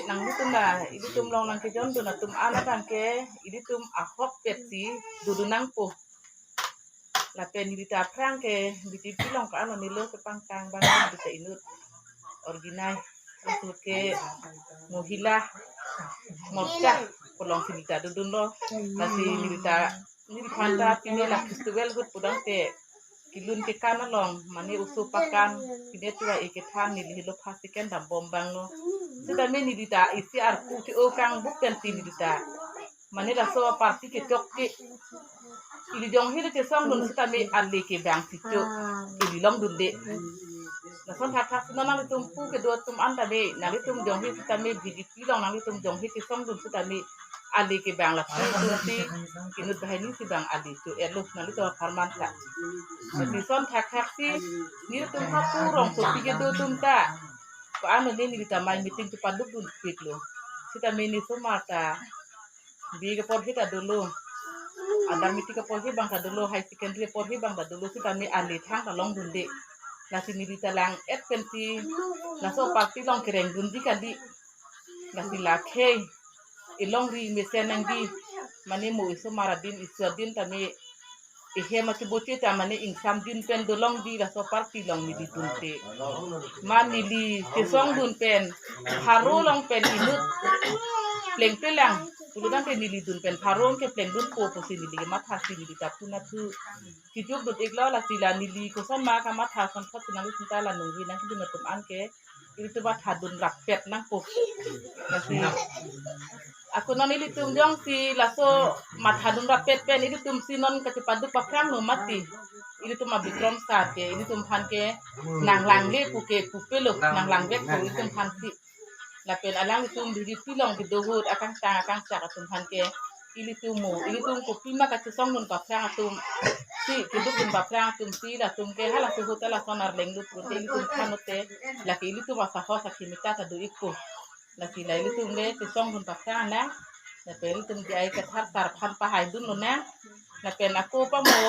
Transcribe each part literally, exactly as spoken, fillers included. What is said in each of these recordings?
Nanglitum la, ilitum along nangkejon dun atum an abang ke, ilitum ahokpet si dodun nangpo. Lapen neli ta aphrang ke B J P along ka ano nelo kepangtang abang neli ta inut organize, laso ke Mohila Morcha pu along si neli ta dodunlo. Lasi neli ta, neliphan ta pine la festival ahut pudamte kelun kekan along, mane oso pakam, pine tua ekethan neli helo phasi kendam bom abang lo. Sitame neli ta isi arpu ke-o kangbuk pen si neli ta, mane laso party kechok ke ili jongsi le chesong dun sitame ale ke abang si cho, ili longdunde. Lason thakthak si non nanglitum pu kedo atum an tame, nanglitum jongsi sitame B J P along nanglitum jongsi chesong dun sitame ale ke abang lapu atum si inut banghini si abang ale cho-etlo, nanglitum apharman ta. Lason thakthak si nelitum hapu rongsopi kedo atum ta, ko-an lo ne neli ta mai meeting chepaduk dunpiklo. Sitame ne osomar ta B A kaporhi ta dolo, adar meeting kaporhi abang ta dolo, higher secondary porhi abang ta dolo, sitame ale thang ta longdunde. Lasi neli ta lang-et pen si laso party along kereng dunji kali. Lasi la khei, ilongri mesen nangji, mane mo osomar adin, isu adin tame, ehem achiboche ta mane ingsam dun pen dolongji laso party along neli dunte. Ma neli chesong dun pen, pharo along pen inut plengple lang, pulotangte neli dun pen pharo ke plengdunpo pusi neli kematha si neli ta puna thu. Kejuk dun-iklo, lasi la neli koson ma kamatha asonthot si nanglitum ta la nungri nangkedun atum an ke, ilitum matha dun rappet nangpo. Lasi ako non ilitum jongsi laso matha dun rappet pen ilitum si non kachepaduk paphranglo mati. Ilitum abikrom sar ke ilitum aphan ke nanglangle pu ke pupelo, nanglangvekpo ilitum aphan si. Lapen alanglitum B J P along kedo ahut akangtang akangchak atum aphan ke ilitum mo, ilitum kopima kachesong dun paphrang atum si, keduk dun paphrang atum si, latum ke halaso ahut ta lason arleng lut pute ilitum than-ote, lake ilitum asahos akimi ta ta do-ikpo. Lasi la ilitum le chesong dun paphrang nang, lapen ilitum J I Kathar sar aphan pahai dunlonang, lapen ako pamo,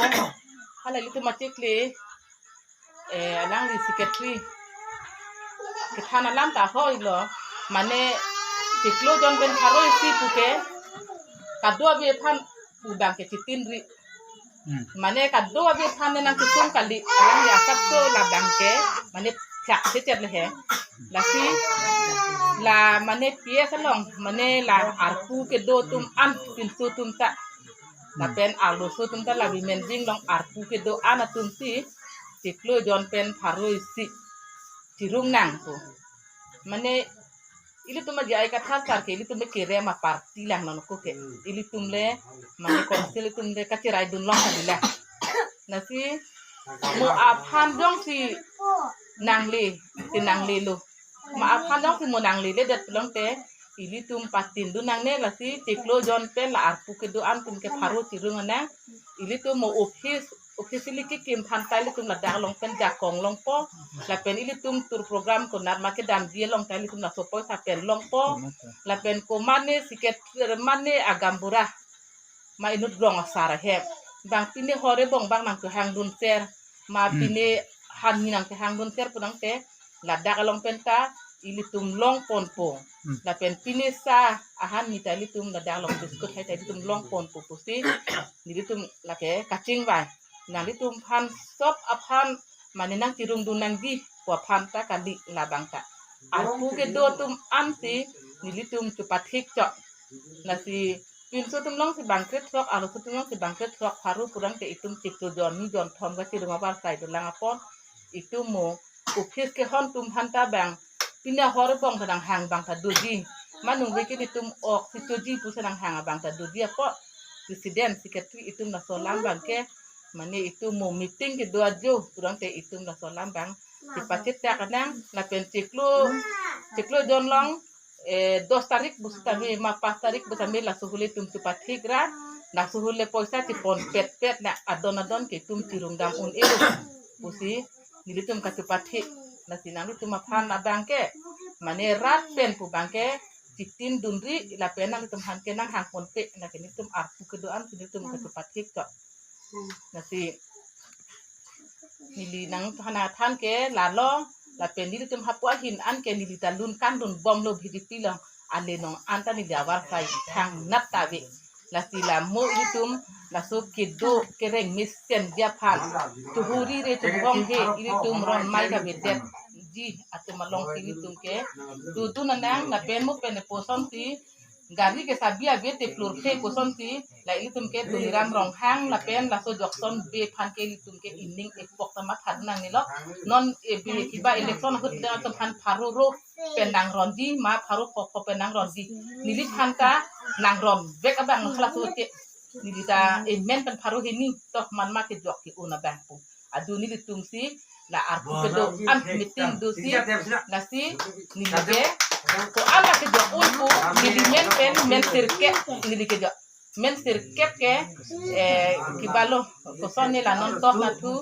hala ilitum achikli, eh, alangli secretary kethan alam ta hoilo, mane chiklo jon pen pharo isi pu ke, kado-abi aphan abang ke chitinri. Hmm. Mane kado-abi aphan ne nangkesung kali, alangli asapso labang ke, mane thak sechet le he. Lasi la mane P S along, mane la arpu kedo atum an pinso atum ta. Lapen arloso atum ta la women wing along arpu kedo an atum si chiklo jon pen pharo isi chirung nangpo. Mane ilitum a-J I Kathar sar ke ilitum le kerem aparty lang non ko ke. Ilitum le mane council ilitum le kacherai dunlong kali la. Lasi mo aphan jongsi nangle, si nanglelo. Ma aphan jongsi mo nangleledet pulotangte ilitum patin dun nangne, lasi chiklo jon pen la arpu kedo an atum ke pharo chirung nang. Ilitum mo office, office ili kekim aphan ta ilitum ladak along pen jakong longpo. Lapen ilitum tour program konat ma kedamji along ta ilitum laso poisa pen longpo. Lapen ko mane secretary mane agambura, ma inut rong asar ahem, bang pine hor ebong bang nangkehang dunser, ma Hmm. pine hanhi nangkehang dunser pulotangte ladak along pen ta ilitum longponpo. Hmm. Lapen pine sa ahanhi ta ilitum ladak along biscuit hai ta ilitum longponpo pusi nelitum lake kachingvai. Nanglitum aphan sop aphan mane nangchirung dun nangji pu aphan ta kali labang ta. Arpu kedo atum an si nelitum chepathik chok. Lasi pinso atum along si bangkrethrok, arloso atum along si bangkrethrok, pharo pulotangte itum chiklo jon ni jon thom kachirung abar sai dolang apot itum mo office kehon atum aphan ta bang pine hor ebong ta nanghang abang ta doji. Ma nungve ke ilitum ok si choji pusi nanghang abang ta doji apot president, secretary itum laso alam abang ke mane itum mo meeting kedo ajo pulotangte itum laso alam abang chepachitak nang, lapen chiklo, chiklo jon along, eh, dos tarik pusitame ma pas tarik pusitame laso ahut le itum chepathik ra, laso ahut le poisa cheponpetpet nang, adon adon ke itum chirung dam un-e lo pusi nelitum kachepathik. Lasi nanglitum aphan abang ke mane rat pen pu abang ke chitin dunri, lapen nanglitum aphan ke nanghangponpe, lake nelitum arpu kedo an si nelitum kachepathik chok. Lasi neli nangthan athan ke lalo, Lapen nelitum hapu ahin an ke neli ta lun kan lun bomlo B J P along, ale nong anta neli avarsai thangnat ta ave. Lasi la mo ilitum laso kedo kereng mesen dia aphan, tuhuri re chubong he ilitum ron mai kavedetji atum alongsi ilitum ke dudu nanang lapen mo pen pusonsi gari ke sabi ave te plur phe pusonsi la ilitum ke Tuliram Ronghang lapen laso Jokson Bey aphan ke ilitum ke ining epok ta matha nangnelo. Non ebe kiba election ahut le atum aphan pharo ro pen nangronji ma pharo pho pho pen nangronji. Neliphan ta nangronvek abang halaso te neli ta emen pen pharo hini toh man ma kejok ke-un abang pu. Adu nelitumsi la arpu kedo an meeting dosi lasi neli ke ko-an la kejok un pu neli men pen men sirkep neli kejok. Men sirkep ke eh kibalo koson ne la non toh na thu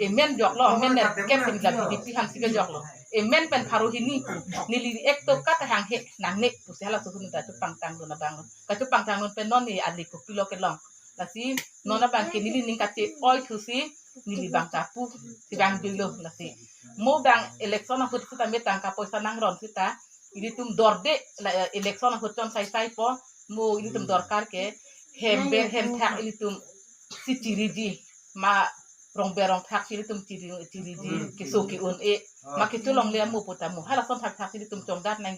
emen joklo, men nerkep pen la B J P aphansi kejoklo. Emen pen pharo hini pu neli ek toka ta hanghe nangne pusi halaso ahut ta chupangtang dun abanglo. Kachupangtang dun pen non ne ali kopilo kelong. Lasi non abang ke neli ning kache-oi thusi neli bang kapu si bang bilo lasi. Mo bang election ahut sita me tangka poisa nangron sita ilitum dorde la election ahut chon sai sai po mo ilitum dorkar ke hem ber hem thak ilitum si chiriji ma rong ber rong thak si ilitum chiri chiriji keso ke-un-e ma kecholongle mo pu ta mo halason thakthak si ilitum chongdat nang